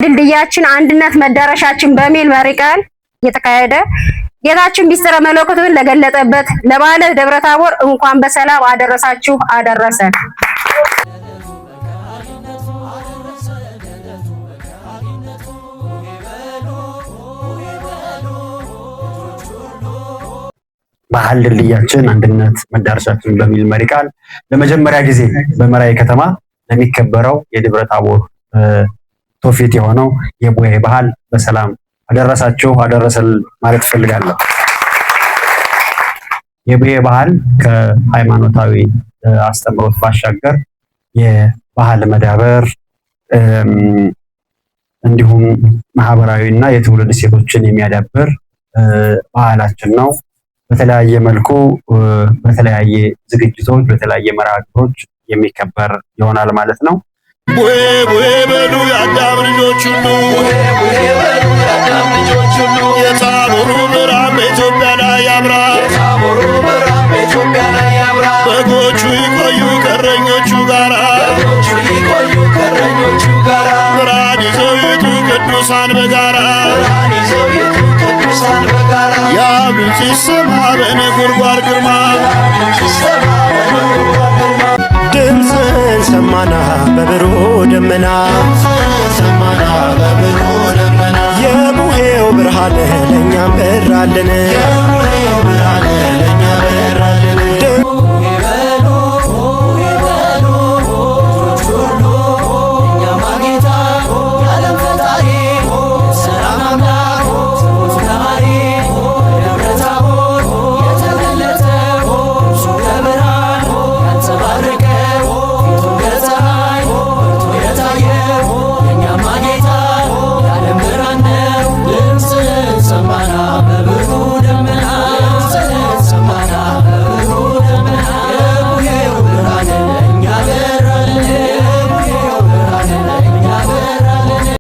ድልድያችን አንድነት መዳረሻችን በሚል መሪ ቃል እየተካሄደ ጌታችን ሚስጥረ መለኮቱን ለገለጠበት ለበዓለ ደብረ ታቦር እንኳን በሰላም አደረሳችሁ አደረሰን። ባህል ድልድያችን አንድነት መዳረሻችን በሚል መሪ ቃል ለመጀመሪያ ጊዜ በመራዊ ከተማ ለሚከበረው የደብረ ታቦር ትውፊት የሆነው የቡሄ ባህል በሰላም አደረሳችሁ አደረሰን ማለት እፈልጋለሁ። የቡሄ ባህል ከሃይማኖታዊ አስተምህሮት ባሻገር የባህል መዳበር እንዲሁም ማህበራዊ እና የትውልድ እሴቶችን የሚያዳብር ባህላችን ነው። በተለያየ መልኩ በተለያየ ዝግጅቶች በተለያየ መርሃ ግብሮች የሚከበር ይሆናል ማለት ነው። ቡሄ ቡሄ በሉ የአዳም ልጆች ሁሉ፣ የታቦሩ ብርሃን በኢትዮጵያ ላይ ያብራ። በጎቹ ይቆዩ ከእረኞቹ ጋራ፣ ብርሃን ይዘው ይጡ ቅዱሳን በጋራ። ያ ድምፅ ይሰማ በነጎድጓድ ግርማ። ድምፅን ሰማና በብሩህ ደመና፣ የቡሄው ብርሃን ለእኛም በራልን።